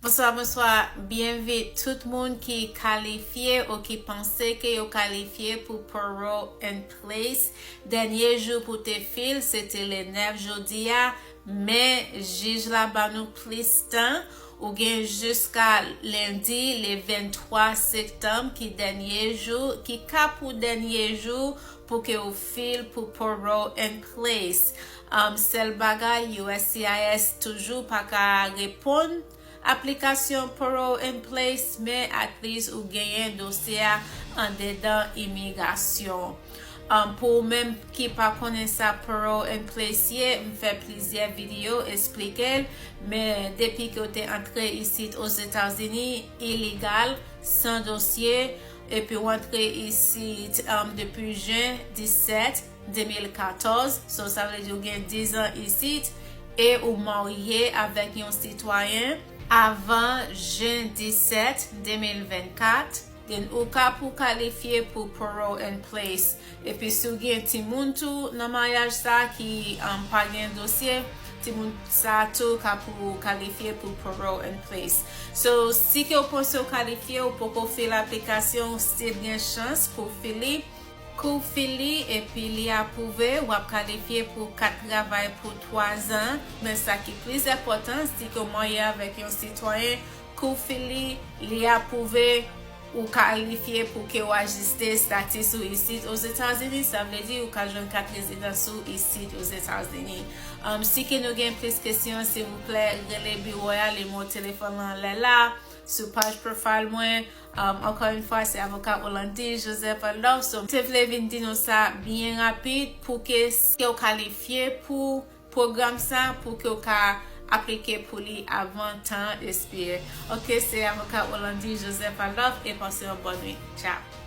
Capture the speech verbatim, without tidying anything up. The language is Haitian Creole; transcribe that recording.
Bonswa, bonswa. Byenvini tout moun ki kalifye ou ki panse ke yo kalifye pou Parole in Place. Dènye jou pou te fil, se te le nèf jodi a, men jij la ban nou plis tan. Ou gen jiska lendi, le venntwa septanm, ki dènye jou, ki ka pou dènye jou pou ke ou fil pou Parole in Place. Um, sèl bagay, U S C I S toujou pa ka reponn aplikasyon Parole in Place, men at least ou genyen dosye a andedan imigrasyon. Um, pou ou menm ki pa konnen sa Parole in Place ye, m fè plizyè videyo esplike l, men depi ke w te antre isit Ozetazini, iligal, san dosye, epi w antre isit, um, depi jen disèt, de mil katòz, so sa vle di ou gen diz an isit, e ou marye avèk yon sitwayen avan jen disèt, de mil vennkat, then ou ka pou kalifye pou Parole in Place. Epi si w gen timoun tou nan maryaj sa ki, um, pa gen dosye, timoun sa tou ka pou kalifye pou Parole in Place. So, si ke w panse w kalifye, ou poko fil aplikasyon, ou still gen chans pou w fil li. Kou fil li epi li apwouve, w ap kalifye pou kat travay pou twa zan. Men sa ki plis enpòtan, si ke w marye avèk yon sitwayen, kou fil li, li apwouve, ou kalifye pou ke w ajiste status ou isit Ozetazini, sa vle di ou ka jwenn kat rezidans ou isit Ozetazini. Um, si ke nou gen plis kesyon, silvouplè, rele biwo a, nimewo telefòn lan anlè la, sou paj profile mwen. Um, ankò yon fwa, se avoka Orlandy Joseph Adolphe. So, m te vle vin di nou sa byen rapid pou ke si w kalifye pou pwogram sa, pou ke w ka aplike pou li avan tan an ekspire. Ok, se avoka Orlandy Joseph Adolphe e pase yon bòn nwit. Ciao.